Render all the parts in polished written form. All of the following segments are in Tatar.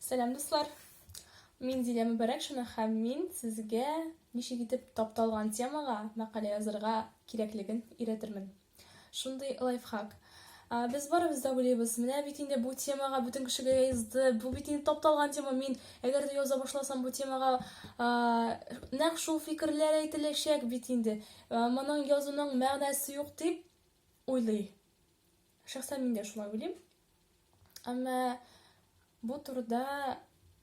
Сәлам, дуслар! Мин Зилә Мөбарәкшина һәм мин сезгә ничек итеп тапталган темага мәкалә язарга кирәклеген өйрәтермен. Шундый лайфхак. Без барыбыз да уйлыйбыз, менә бит инде бу темага бөтен кешегә язды, бу бит инде тапталган тема, мин әгәр дә яза башласам бу темага, нәкъ шул фикерләр әйтеләчәк бит инде, моның язуның мәгънәсе юк дип уйлый. Шәхсән мин дә шулай уйлыйм. Әмма бу турыда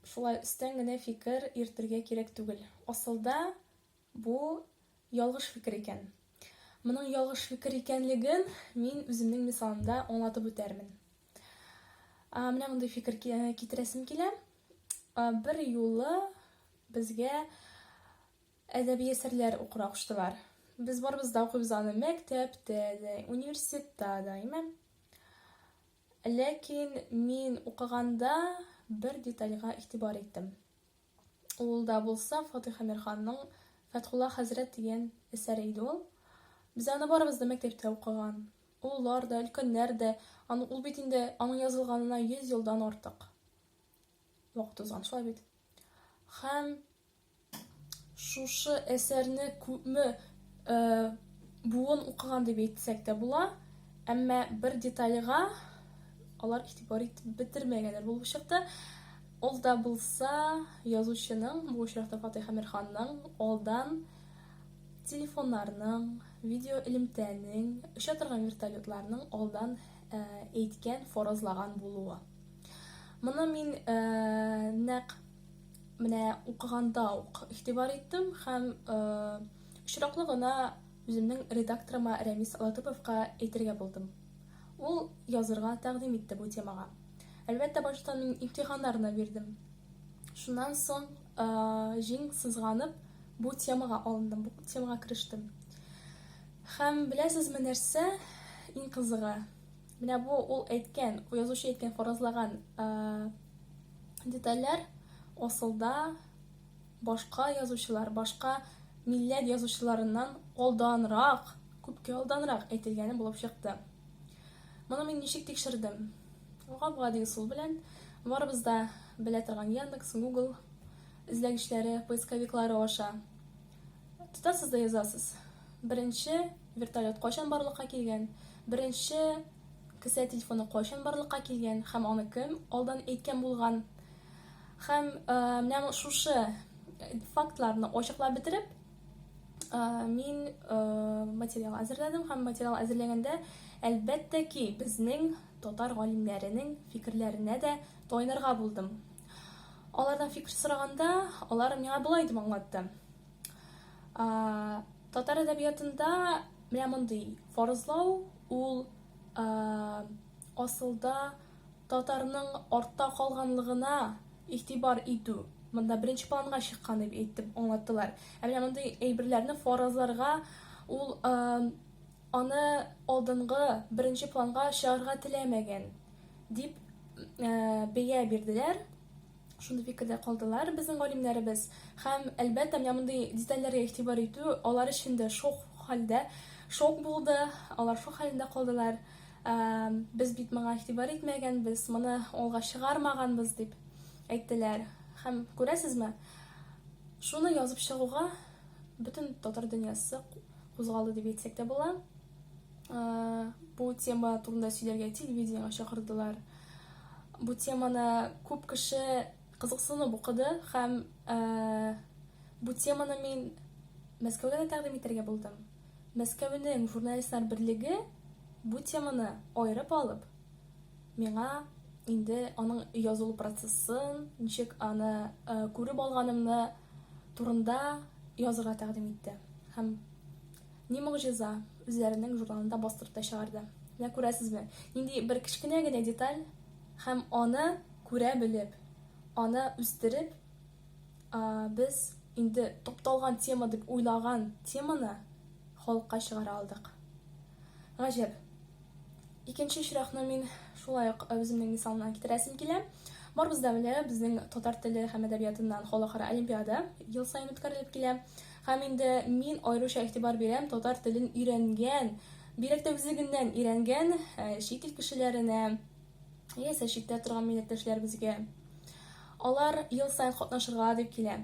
шулай өстән генә фикер йөртергә кирәк түгел. Асылда бу ялгыш фикер икән. Моның ялгыш фикер икәнлеген мин үземнең мисалымда аңлатып үтәрмен. Менә мондый фикер китерәсем килә. Бер юлы безгә Әдәби әсәрләр укырга куштылар. Без барыбыз да укыйбыз аны мәктәптә дә, университетта да, әйме? Ләкин мин укыганда бер детальгә игътибар иттем. Ул да булса Фатих Әмирханның Фәтхулла хәзрәт дигән әсәре иде ул. Без аны барыбыз да мәктәптә укыган. Олылар да, өлкәннәр дә. Аны ул бит инде аның язылганына 100 елдан артык вакыт узган, шулай бит. Һәм Шушы әсәрне күпме буын укыган дип әйтсәк тә була, әмма бер детальгә алар игътибар итеп бетермәгәннәр булып чыкты. Ул да булса язучының, бу очракта Фатыйх Әмирханның алдан телефоннарның, видеоэлемтәнең, оча торган вертолетларның алдан әйткән, фаразлаган булуы. Моны мин нәкъ менә укыганда ук игътибар иттем һәм очраклы гына үземнең редакторыма Рәмис Латыповка әйтергә булдым. Ул язырга тәкъдим итте бу темага. Әлбәттә, башта мин имтиханнарны бирдем. Шуннан соң җиң сызганып бу темага алындым, бу темага керештем. Һәм беләсезме нәрсә иң кызыгы? Менә бу ул әйткән, язучы әйткән, фаразлаган Детальләр асылда башка язучылар, башка милләт язучыларыннан алданрак, күпкә алданрак әйтелгәне булып чыкты. Моны мин ничек тикшердем? Гап-гади ысул белән. Барыбыз да белә торган Яндекс, Google эзләгечләре, поисковиклары аша. Тотасыз да язасыз. Беренче вертолет кайчан барлыкка килгән? Беренче Кесә телефоны кайчан барлыкка килгән һәм аны кем алдан әйткән булган? Һәм менә шушы фактларны ачыклап бетереп, мин материал әзерләдем һәм материал әзерләгәндә, әлбәттә ки, безнең татар галимнәренең фикерләренә дә таянырга булдым. Алардан фикер сораганда, алар миңа болай дип аңлатты. Татар әдәбиятында менә мондый фаразлау ул асылда татарның артта калганлыгына игътибар итү монда беренче планга чыккан дип әйтеп аңлаттылар. Ә менә мондый әйберләрне фаразларга ул аны алдынгы беренче планга чыгарга теләмәгән дип бәя бирделәр. Шундый фикердә калдылар безнең галимнәребез. Һәм, әлбәттә, менә мондый детальләргә игътибар итү алар өчен дә шок хәлдә, шок булды, алар шок хәлендә калдылар. Без бит моңа игътибар итмәгәнбез, моны алга чыгармаганбыз дип әйттеләр. Һәм күрәсезме, шуны язып чыгуга бөтен татар дөньясы кузгалды дип әйтсәк тә була. Бу тема турында сөйләргә телевидениегә чакырдылар. Бу теманы күп кеше кызыксынып укыды һәм бу теманы мин Мәскәүгә дә тәкъдим итәргә булдым. Мәскәүнең журналистлар берлеге бу теманы аерып алып, миңа инде аның язылу процессын, ничек аны күреп алганымны турында язырга тәкъдим итте. Һәм Ни могҗиза, үзләренең журналында бастырып та чыгарды. Менә күрәсезме, нинди бер кечкенә генә деталь һәм аны күрә белеп, аны үстереп, без инде тапталган тема дип уйлаган теманы халыкка чыгара алдык. Гаҗәп. Икенче очракны мин шулай ук үземнең мисалымнан китерәсем килә. Барыбыз да белә, безнең татар теле һәм әдәбиятыннан халыкара олимпиада ел саен үткәрелеп килә. Һәм инде мин аеруча игътибар бирәм татар телен өйрәнгән, бигрәк тә үзлегеннән өйрәнгән чит ил кешеләренә, яисә читтә торган милләттәшләребезгә. Алар ел саен катнашырга дип килә.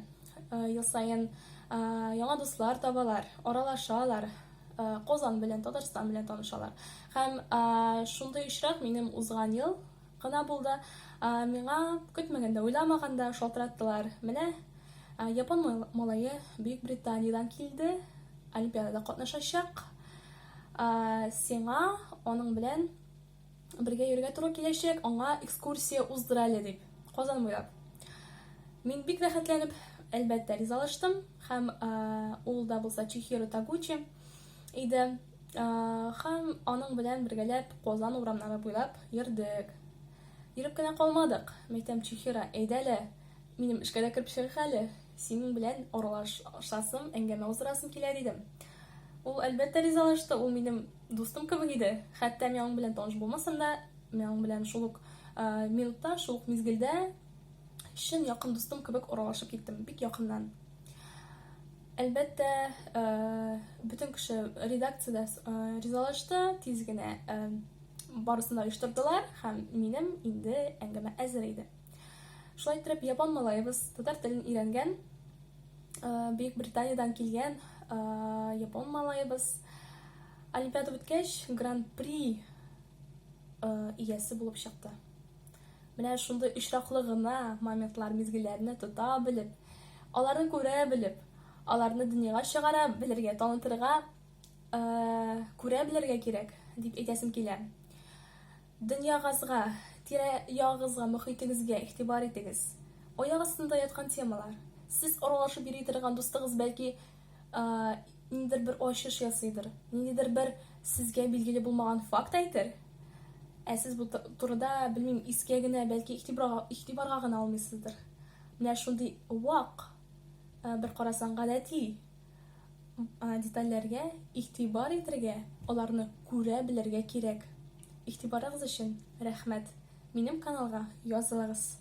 Ел саен яңа дуслар табалар, аралашалар, Казан белән, Татарстан белән танышалар. Һәм шундый очрак минем узган ел гына булды. Миңа көтмәгәндә, уйламаганда шалтыраттылар. Менә япон малае Бөек Британиядән килде, Олимпиадада катнашачак. Сиңа аның белән бергә йөрергә туры киләчәк, аңа экскурсия уздыр әле дип, Казан буйлап. Мин бик рәхәтләнеп, әлбәттә, ризалаштым һәм ул да булса Чихиро Тагучи иде. Һәм аның белән бергәләп Казан урамнары буйлап йөрдек. Йөреп кенә калмадык. Мәйтәм, Чихиро, әйдә әле, минем эшкә дә кереп чыгыйк әле. Синең белән аралашасым, әңгәмә уздырасым килә, дидем. Ул, әлбәттә, ризалашты. Ул минем дустым кебек иде. Хәтта мин аның белән таныш булмасам да, мин аның белән шул ук минутта, шул ук мизгелдә чын якын дустым кебек аралашып киттем, бик якыннан. Әлбәттә, бөтен кеше редакциядә ризалашты, тиз генә барысын да оештырдылар һәм минем инде әңгәмә әзер иде. Шулай итеп, япон малаебыз татар телен өйрәнгән, Бөек Британиядән килгән япон малаебыз Олимпиада үткәч, Гран-при иясе булып чыкты. Менә шундый очраклы гына моментлар, мизгелләрне тота белеп, аларны күрә белеп, аларны дөньяга чыгара белергә, танытырга, күрә белергә кирәк, дип әйтәсем килә. Дөньягызга, тирә-ягыгызга, мохитегезгә игътибар итегез. Аяк астында яткан темалар. Сез аралашып йөри торган дустыгыз бәлки ниндидер бер ачыш ясыйдыр, ниндидер бер сезгә билгеле булмаган факт әйтер. Ә сез бу турыда, белмим, искә генә, бәлки игътибарга, игътибарга гына алмыйсыздыр. Менә шундый вак, бер карасаң, гадәти детальләргә игътибар итергә, аларны күрә белергә кирәк. Игътибарыгыз өчен рәхмәт. Минем каналга язылыгыз.